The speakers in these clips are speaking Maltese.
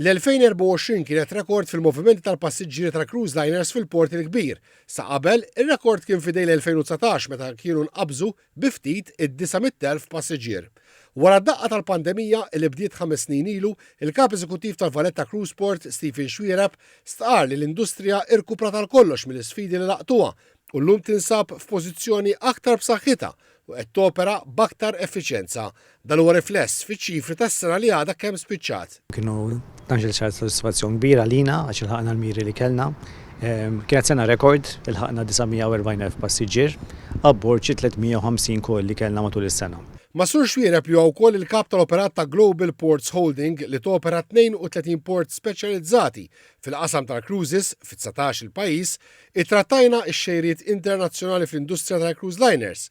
L-2024 kienet rekord fil-movimenti tal-passiġġieri tal-cruise liners fil-Port il-Kbir. Sa qabel, ir-rekord kien f'idejn l-2019 meta kienu nqabżu bi ftit id-900,000 passiġġier. Wara d-daqqa tal-pandemija li bdiet 5 snin ilu, il-kap eżekuttiv tal-Valletta Cruise Port, Stephen Xuereb, stqar li l-industrija irkuprat għal kollox mill-isfidi li laqtuha u llum tinsab f'pożizzjoni aktar b'saħħitha u qed topera b'aktar effiċjenza. Dan huwa rifless fiċ-ċifri tas-sena li għadha kemm spiċċat. Kienu tanġil ċar soddisfazzjon kbir għalina għax ilħaqna l-miri li kellna. Kienet sena rekord, ilħaqna 940,000 passiġġier, abbord xi 350 call li kellna matul is-sena. Mas-Sur Xuereb, li huwa wkoll il-kap tal-operat ta' Global Ports Holding li topera 32 port speċjalizzati fil-qasam tal-cruises fit-19 il-pajjiż, ittrattajna x-xejriet internazzjonali fl-industrija tal-cruise liners.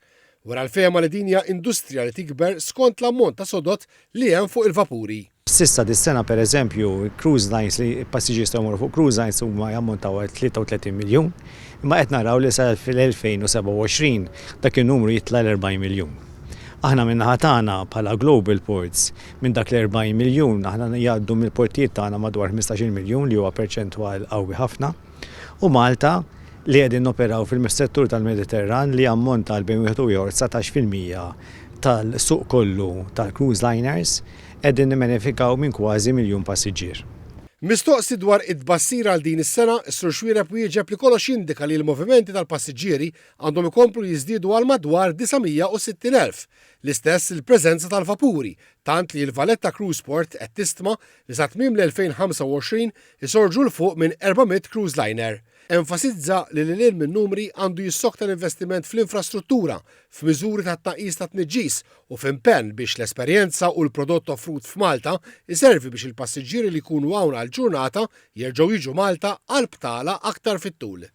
Wara l-fehma li din hija industrija li tikber skont l-ammont ta' sodod li hemm fuq il-vapuri. S'issa dis-sena, per eżempju, cruise lines li passiġġieri jistgħu jmorru fuq cruise lines huma jammontaw għal 33 miljun, imma qed naraw li sa fil-2027 dak in-numru jitla' l-40 miljun. Aħna min-naħa tagħna bħala Global Ports, minn dak l-40 miljun aħna jgħaddu mill-portijiet tagħna madwar 15 miljun, li huwa perċentwal qawwi ħafna. U Malta li qegħdin noperaw fil-settur tal-Mediterran, li ammonta għal bejn wieħed u ieħor 19% tal-suq kollu tal-cruise liners, qegħdin nibbenefikaw minn kważi miljun passiġġier. Mistoqsi dwar it-tbassir għal din is-sena, is-Sur Xuereb wieġeb li kollox jindika li l-movimenti tal-passiġġieri għandhom ikomplu jiżdiedu għal madwar 960,000. L-istess il-preżenza tal-vapuri, tant li l-Valletta Cruise Port qed tistma li sa tmiem l-2025 isorġu 'l fuq minn 400 cruise liner. Enfasizza li lil minn numri għandu jissokta l-investiment fl-infrastruttura, f'miżuri ta' tnaqqis ta' tniġġis u f'impenn biex l-esperjenza u l-prodott offrut f'Malta iservi biex il-passiġġieri li jkunu hawn għal ġurnata jerġgħu jiġu Malta għal btala aktar fit-tul.